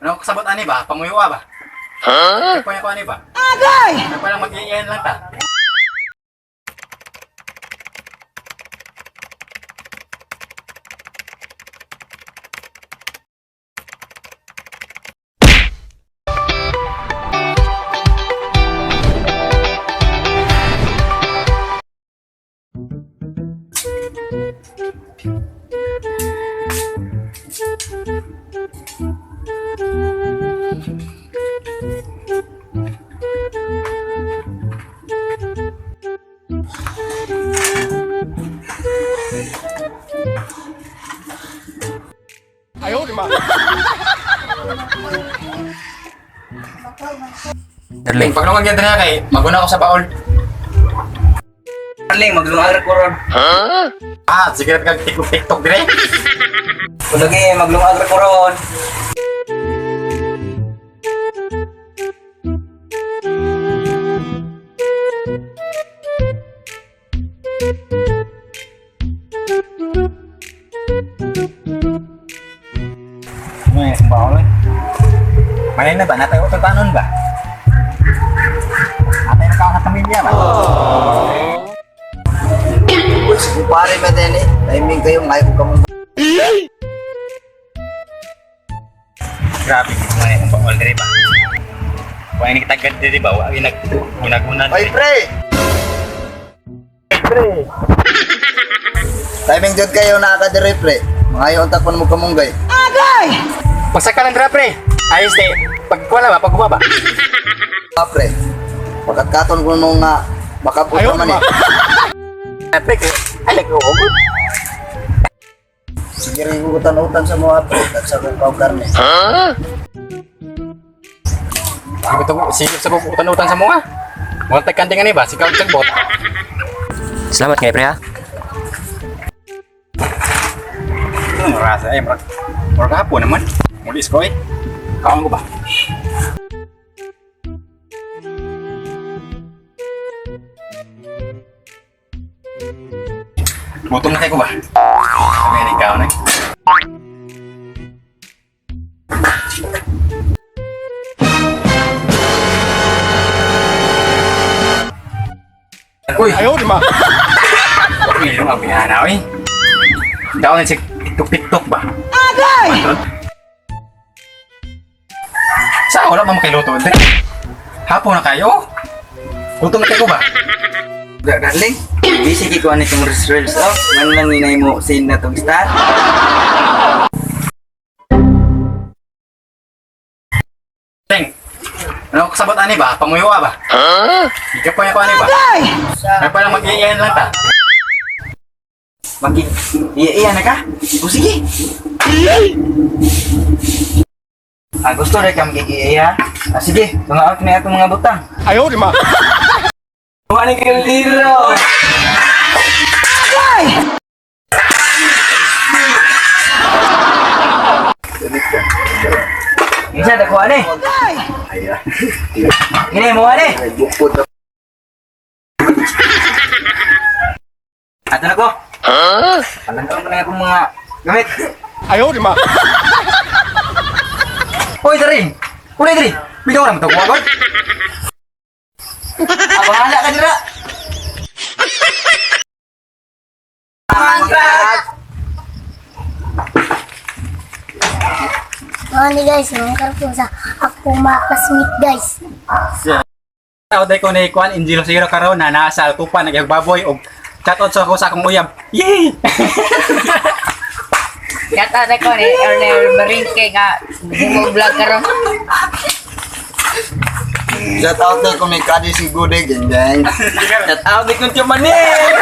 Ano kasabot ani ba? Panguyuwa ba? Huh? Kaya ko ani ba? Agay! Kaya pa lang mag-iiyan lang ta. Darling, pag nung na kay maguna ko sa baol. Darling, maglungag ko ron. Ah, sige na kag TikTok TikTok dire. Kulagi, maglungag ko ron. Ano yung baol eh? Malay na ba? Natay ko tanon ba? Atay na ka sa pamilya ba? Kumpare man din eh. Timing kayo, ngayon ko kamong Grabe, gid mo na yung baol dire ba? Wala ni kitagad dire ba? Wa nag guna-guna Oy, dire. pre! Pre. Timing jud kayo nakakadire, pre. Mga yung takpan mo kamunggay. Pagsaka lang dire pre. Ayos te. Pag wala ba, pag ba? Ah, pre. Pagkatkaton ko nung nga, makapunta man eh. Pre, ay like oh, good. Sige rin ko utan-utan sa mga pre, at sa kukaw karne. Sige to, sige sa utan-utan sa mga. Mga tagkanting ani ba? Sikaw tagbot. Salamat ngay pre ha. Ano rasa ay murag murag hapon naman. Mulis ko eh. Kaon ko ba? Gutom na kayo ko ba? Sabi ni ikaw na. Uy! Ayaw, di ba? Uy, yung abiyana, uy. Daw na si TikTok TikTok ba? Agay! Sa wala pa makiluto dre. Hapon na kayo. Gutom na kayo ba? Darling, busy kay ko ani tong reels oh. Man lang ninay mo sin na tong star. Teng. Ano kasabot ani ba? Panguyuwa ba? Huh? Ikaw pa ko ani ba? Ay pa lang mag-iiyan lang ta. Maki, iya iya na ka? O sige. Ah, gusto rin ka magiging-iya? Ah, sige, tungaot na itong mga butang. Ayaw, di ba? Wala kang liro! Isa, dako ani. Gini, mo ani. Ay, bukod na. Ato na ko. Palangkaon ko na akong mga gamit. Ayaw, di ba? Hoy, Darin! Uli, Darin! Bigaw na mo ito, kuwagod! Ah, bahala ka dira! Mga ni guys, mga karpon sa ako makasmit guys. Tao day ko ni Kwan Injilo Zero karon na nasa Altupan nagyagbaboy og chat out sa ako sa akong uyab. Yay! Shout out ko ni Ernel Barinque nga mo vlog karon. Shout out na kung may kadi si Gude, gang gang. Shout out ni Kuncho Manin!